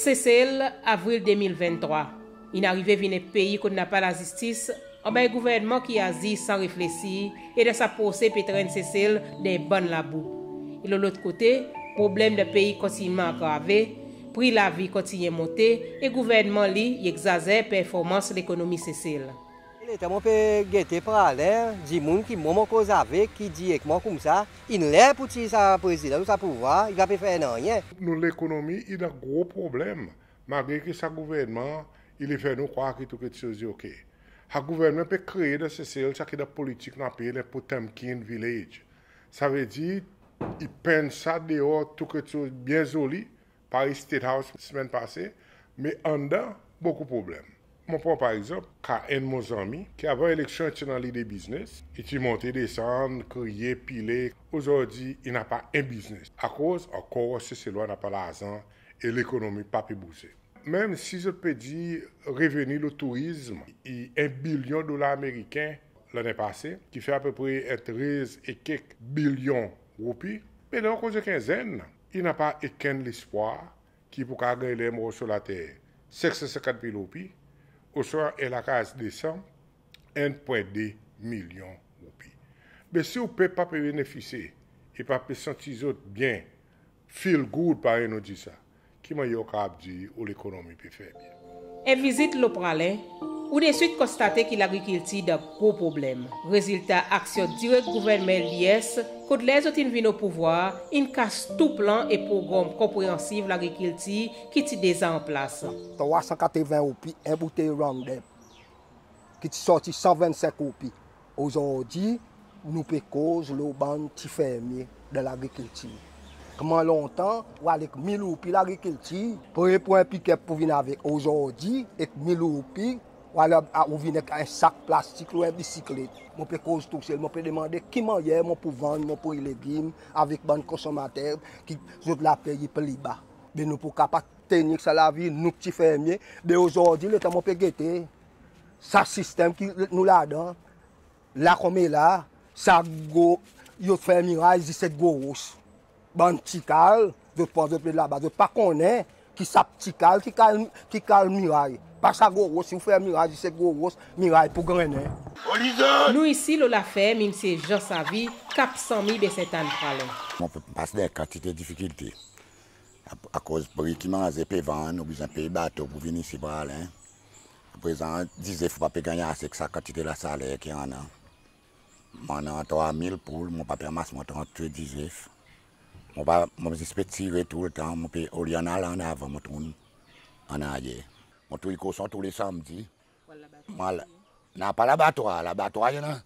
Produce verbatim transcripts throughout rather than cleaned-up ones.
Sesel, Avril de mil venntrwa. In arive vin en pei kot napa lazistis, anba en gouvernman ki azir san reflesir, e dan sa prose pe trenn Sesel dan bann labou. E lo lot kote, problenm dan pei i kontinyelman agrave, pri lavi kontinyen monte, e gouvernman li i egzazer performans lekonomi Sesel. Letan mon pe gete Praslin, dimoun ki mwan mon koz avek, ki dir ek mwan koumsa, in ler pour tir sa prezidan, sa pouvwar, i pa pe fer nanryen. Nou lekonomi i dan gro problenm, malgre ki sa gouvernman i le fer nou krwar ki tou keksoz i oke. Sa gouvernman pe kree dan Sesel sa ki dan politik nou apel en Potemkin Village. Savedir, i penn sa deor tou keksoz byen zoli, parey State House semenn pase, me anndan bokou problenm. Mon pran par egzanp ka enn mon zanmi ki avan eleksyon i ti annan lide biznes, i ti monte desann, kriye, pile, ozordi i napa en biznes. Akoz ankor Seselwa napa larzan e lekonomi pa pe bouze. Menm si zot pe dir reveni lo tourizm i en bilyon dolar Ameriken lannen pase, ki fer apepre en trez e kek bilyon roupi, me dan ou koze kenzenn, i napa okenn lespwar ki pou kapab ganny en morso later senk san senkant mil roupi, oswa en lakaz de san, en pwen de milyon roupi. Me si ou pep pa pe benefisye e pa pe santi zot byen, feel good, parey nou dir sa, ki mannyer ou kapab dir ou lekonomi pe fer byen? En vizit lo Praslin, ou deswit konstate ki lagrikiltir dan gro problenm. Rezilta aksyon direk gouvernman LDS, kot ler zot in vin o pouvwar, in kas tou plan e progranm konpreansiv lagrikiltir ki ti deza an plas. Trwa san katreven roupi en boutey Roundup, ki ti sorti san vennsenk roupi. Ozordi, nou pe koz lo bann pti fermye dan lagrikiltir. Konman lontan, ou al ek mil roupi lagrikiltir, pre pour en pikep pour vin avek. Ozordi, ek mil roupi, ou al, ou vin ek en sak plastik lo en bisiklet. Mon pe koz tousel, mon pe demande ki mannyer mon pou vann mon pri legim avek bann konsonmater ki zot lapey i pli ba. Me nou pou kapab tenir sa lavi, nou pti fermye. Me ozordi, letan mon pe gete sa sistenm ki nou ladan, la konmela, sa gro, zot fer miray zis ek gro ros. Bann pti kal, zot pran zot met laba, zot pa konnen ki sa pti kal ki kal, ki kal miray. Pa sa gro ros, si ou fer miray zis ek gro ros, miray pou grennen. Nou isi lo laferm Msye Jean Savy, Cap Samy, Baie Sainte-Anne, Praslin. Mon pe pas dan kantite difikilte. A, akoz pri ki manze pe vann, ou bezwen pey bato pour vin isi Praslin. Aprezan, dizef ou pa pe ganny ase ek sa kantite lasaler ki annan. Mon annan trwa mil poul, mon pa pe anmas mon trant dizef. Mon pa, mon zis pe tire toultan, mon pe, olye ann al annavan, mon tourn annaryer. Mon touy koson tou le sanmdi. Mon al, napa labatwar, labatwar i annan.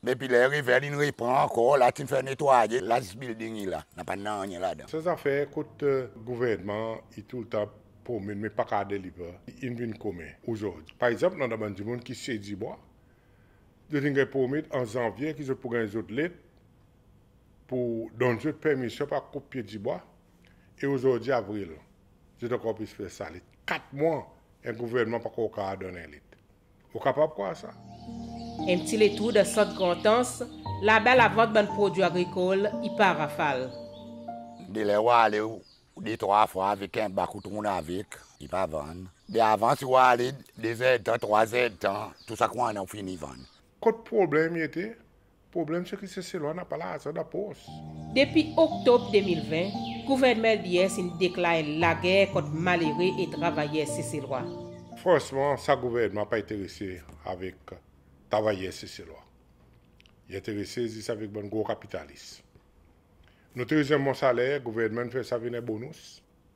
Depi ler Revel in repran ankor, la ti'n fer netwaye, la zis bilding i la, napa nanryen ladan. Sa zafer kot, e, gouvernman i toultan promet, me pa kapab deliver, in vin komen ozordi. Par egzanp, nou annan bann dimoun ki sez dibwa, zot in ganny promet an Zanvye ki zot pou ganny zot let pour donn zot permisyon pour koup pye dibwa, e ozordi Avril, zot ankor pe esper sa let. Kat mwan, en gouvernman pa ankor kapab donn en let. Ou kapab krwar sa? En pti letour dan sant Grand Anse, laba lavant bann prodwi agrikol i par rafal. De ler ou ale, ou de trwa fwa avek en bak ou tourn avek, i pa vann. Me avan, si ou ale de zerdtan, trwa zerdtan, tou sa ki ou annan ou fini vann. Kot problenm i ete? Problenm se ki Seselwa napa larzan dan pos. Depi Oktob de mil ven, gouvernman LDS in deklar lager kont malere e travayer Seselwa. Fransman, sa gouvernman pa enterese avek travayer Seselwa. I enterese zis avek bann gro kapitalis. Nou trezyenm mwan saler, gouvernman fer sa vin en bonous.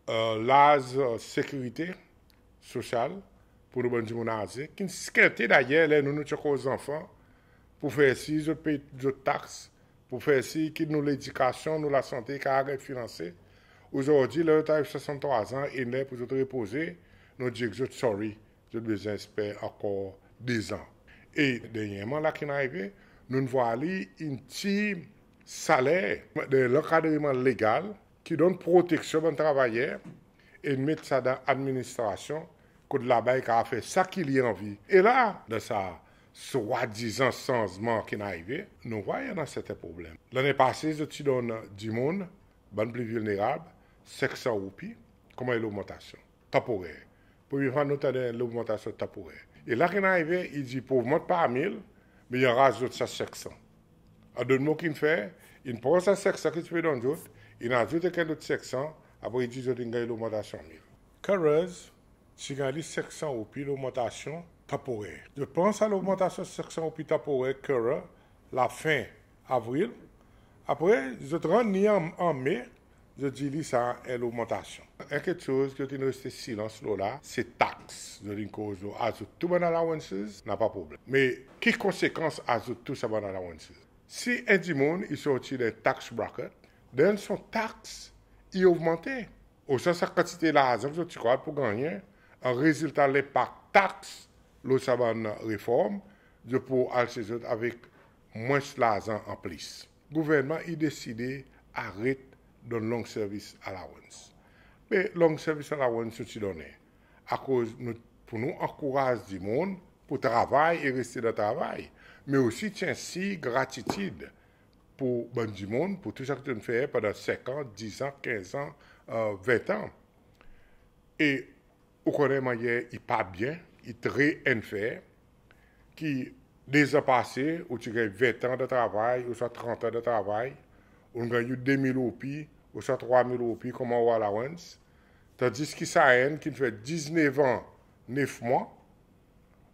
E, laz, e, sekirite sosyal pour nou bann dimoun aze, ki'n skente dayer ler nou, nou ti ankor zanfan, pour fer sir zot pey zot taks, pour fer sir ki nou ledikasyon, nou lasante kapab ganny finanse. Ozordi, ler zot ariv swasanntrwa an, in ler pour zot repoze, nou dir ek zot sorry, zot bezwen esper ankor dezan. E dernyerman la ki'n arive, nou'n vwar li in tir saler dan lankadreman legal ki donn proteksyon bann travayer, e met sa dan administrasyon, kot laba i kapab fer sa ki li anvi. E la, dan sa swadizan sanzman ki'n arive, nou vwar i annan serten problenm. Lannen pase, zot ti donn dimoun, bann pli vilnerab, senk san roupi konman en logmantasyon. tanporer. Premye fwa nou tann en logmantasyon tanporer. E la ki in arive, i dir pou ogmant par mil, me i anrazout sa senk san. An dot mo ki in fer, in pran sa senk san ki ti pe donn zot, in azout ek en lot senk san, apre i dir zot in ganny logmantasyon mil. Carers ti ganny li senk san roupi logmantasyon tanporer. Zot pran sa logmantasyon senk san roupi tanporer carer lafen avril. Apre, zot rann li an, an me, zot dir li sa en logmantasyon. En keksoz ki zot in reste silans lo la, se taks. Zot in koz lo azout tou bann allowances, napa problenm. Me ki konsekans azout tou sa bann allowances? Si en dimoun i sorti dan tax bracket, then son taks i ogmante. Ouswa sa kantite larzan ki zot ti krwar pou gannyen, an rezilta lenpak taks lo sa bann reform, zot pou al se zot avek mwens larzan an plis. Gouvernman i deside aret donn long service allowance. Me long service allowance nou ti donnen akoz nou, pou nou ankouraz dimoun pou travay e reste dan travay, me osi ti en siy gratitid pour bann dimoun, pour tou sa ki zot in fer pandan senk an, diz an, kenz an, ven an. E ou konnen mannyer i pa byen, i tre unfair, ki dezan pase, ou ti ganny ven an dan travay, ouswa trant an dan travay, ou'n ganny ou de mil roupi, ouswa trwa mil roupi konman ou allowance, tandis ki sa enn ki'n fer diznef an, nef mwan,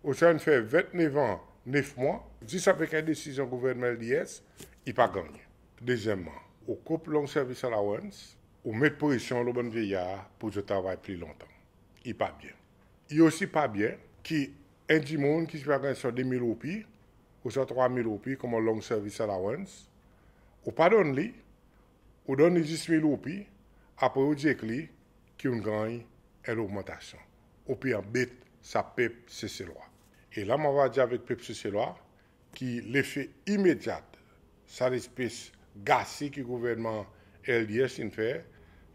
ouswa in fer ventnef an, nef mwan, zis avek en desizyon gouvernman LDS, i pa gannyen. Dezyenmman, ou koup long service allowance, ou met presyon lo bann vyeyar pour zot travay pli lontan. I pa byen. I osi pa byen ki en dimoun ki ti pe ganny son de mil roupi, ouswa trwa mil roupi konman long service allowance, ou pa donn li, ou donn li zis mil roupi, apre ou dir ek li ki ou'n ganny en logmantasyon. Ou pe anbet sa pep Seselwa. E la mon ava dir avek pep Seselwa ki lefe imedyat sa lespes gasi ki gouvernman LDS in fer,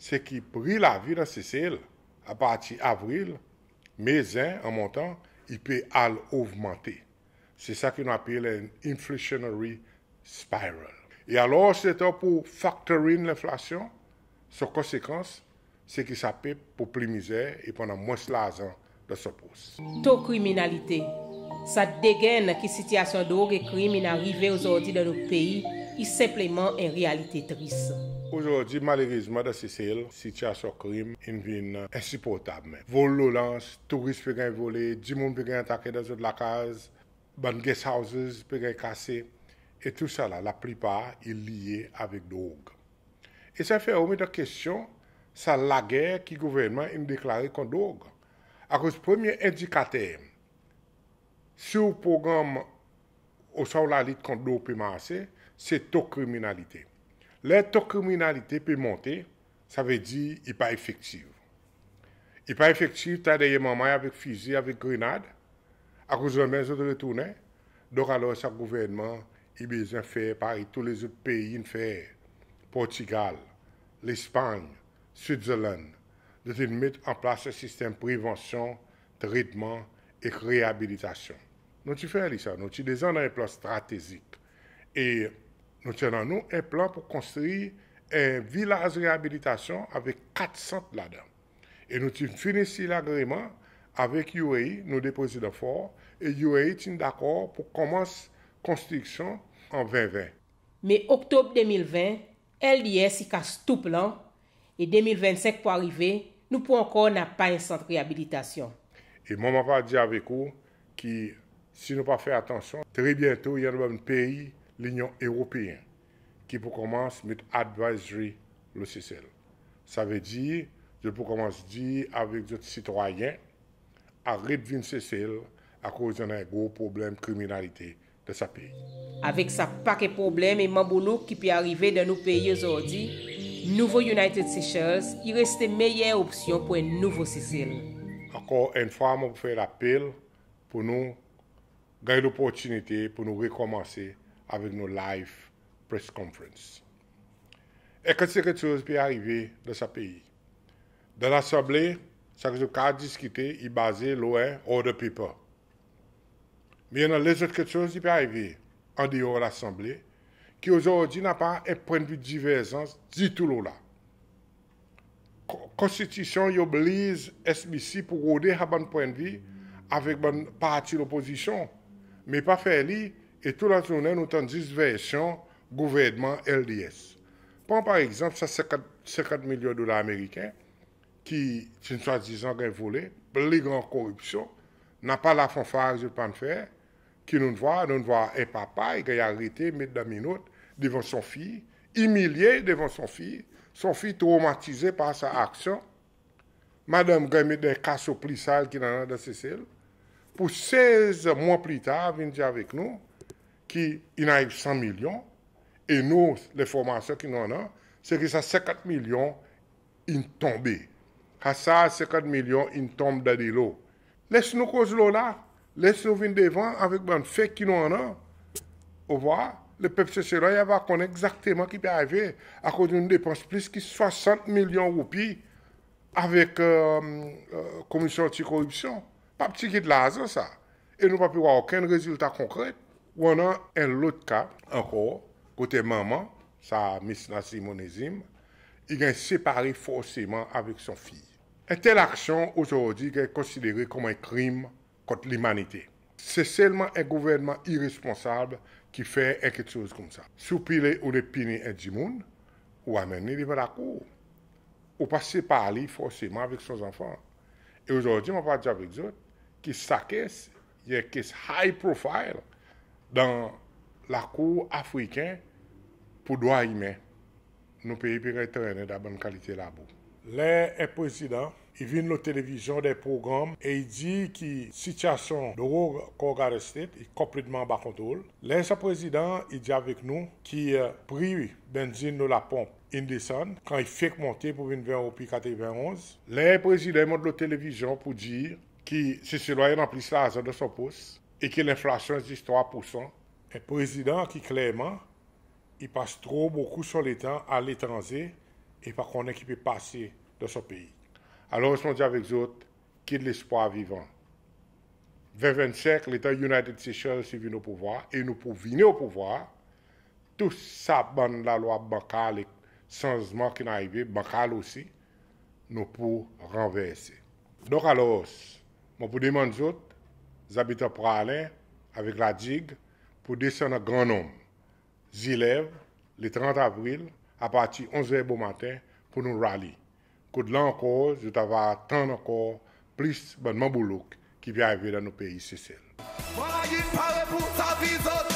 se ki pri lavi dan Sesel, apartir avril, me, zen, an montan, i pe al ogmante. Se sa ki nou apel en inflationary spiral. E alor, se tan pour factor in lenflasyon, son konsekans, se ki sa pep pou pli mizer e pou annan mwens larzan dan son pos. To kriminalite. Sa degenn ki sitiyasyon drog e krim in arive ozordi dan nou pei, i senpleman en realite tris. Ozordi, malerezman, dan Sesel, sitiyasyon krim in vin ensiportab menm. Vol lo lans, touris pe ganny vole, dimoun pe ganny atake dan zot lakaz, bann guest houses pe ganny kase, e tousala, laplipar, i lye avek drog. E sa fer ou met an kestyon sa lager ki gouvernman in deklare kont drog. Akoz premye endikater, si ou progranm ouswa ou lalit kont drog pe marse, se to kriminalite. Ler to kriminalite pe monte, savedir i pa efektiv. I pa efektiv, ta deryer manrmay avek fizi, avek grenad, akoz lanmenm zot retournen. Donk alor sa gouvernman i bezwen fer parey tou lezot pei in fer, Portigal, Lespanny, Switzerland, zot in met an plas en sistenm prevansyon, tretman ek reabilitasyon. Nou ti fer li sa, nou ti deza annan en plan stratezik. E nou ti annan nou en plan pour konstri en vilaz reabilitasyon avek kat sant ladan. E nou ti fini siny lagreman avek UAE, nou de Prezidan Faure, e UAE ti'n dakor pour konmans konstriksyon an ven ven. Me Oktob de mil ven, LDS i kas tou plan, e de mil vennsenk pou arive, nou pou ankor napa en sant reabilitasyon. E mwan mon ava dir avek ou ki si nou pa fer atansyon, tre byento i annan bann pei Linyon Eropeen ki pou konmans met advisory lo Sesel. Savedir, zot pou konmans dir avek zot sitwayen, aret vin Sesel, akoz i annan en gro problenm kriminalite dan sa pei. Avek sa pake problenm e manboulouk ki pe arive dan nou pei ozordi, nouvo United Seychelles i reste meyer opsyon pour en nouvo Sesel. Ankor enn fwa, mon pou fer lapel pour nou ganny loportinite pour nou rekonmanse avek nou live press conference. En kantite keksoz pe arive dan sa pei. Dan Lasanble, sa ki zot kapab diskite, i baze lo en order paper. Me i annan lezot keksoz ki pe arive an deor Lasanble, ki ozordi napa en pwennvi diverzans ditou lo la. Konstitisyon i obliz SBC pour rode sa bann pwennvi avek bann parti lopozisyon. Me pa fer li, e tou lazournen nou tann zis versyon gouvernman LDS. Pran par egzanp sa senkant milyon dolar Ameriken ki ti'n swadizan ganny vole, pli gran koripsyon, napa lafanfar zot pa'n fer, ki nou'n vwar, nou'n vwar en papa i ganny arete, met dan minot devan son fiy, imilye devan son fiy, son fiy tromatize par sa aksyon, madanm ganny met dan en kaso pli sal ki annan dan Sesel, pour sez mwan pli tar vin dir avek nou ki in ariv san milyon, e nou, lenformasyon ki nou annan, se ki sa senkant milyon in tonbe. Sa senkant milyon in tonm dan delo. Les nou koz lo la, les nou vin devan avek bann fe ki nou annan. Ou vwar, lepep Seselwa i ava konnen egzakteman ki pe arive, akoz nou depans plis ki swasant milyon roupi avek, e, e, Komisyon Anti-Koripsyon. Pa pti kit larzan sa. E nou pa pe war okenn rezilta konkre. Ou annan en lot ka ankor, kote manman, sa Miss Nassim Monezim, i ganny separe forseman avek son fiy. En tel aksyon ozordi i ganny konsidere konman en krim kont limanite. Se selman en gouvernman iresponsab ki fer en keksoz koumsa. Si ou pe le, ou le pini en dimoun, ou anmenn li devan lakour. Ou pa separ li forseman avek son zanfan. E ozordi mon ava dir avek zot ki sa case i en case high profile dan lakour afriken pour drwa imen. Nou pei pe ganny trennen dan bann kalite labou. Ler en prezidan i vin lo televizyon dan en progranm e i dir ki sitiasyon drog Korgades State i konpletman anba kontrol. Ler sa prezidan i dir avek nou ki, e, pri benzin lo laponp in desann, kan i fek monte pour vin ven roupi katreven onz. Ler prezidan i mont lo televizyon pour dir ki Seselwa i annan plis larzan dan son pos e ki lenflasyon zis trwa poursan. En prezidan ki klerman i pas tro bokou son letan aletranze e pa konnen ki pe pase dan son pei. Alors mon dir avek zot, kit lespwar vivan. Ven vennsenk, letan United Seychelles i vin o pouvwar, e nou pou vini o pouvwar, tou sa bann lalwa bankal ek sanzman ki'n arive, bankal osi, nou pou ranverse. Donk alors, mon pou demann zot, zabitan Praslin avek La Digue, pour desann an gran nonm Zil Eve, le trant avril, apartir onz er bomaten pour nou rally. Kot la ankor, zot ava tann ankor plis bann manboulouk ki pe arive dan nou pei Sesel. Vwala, in pare pour sa vizyon.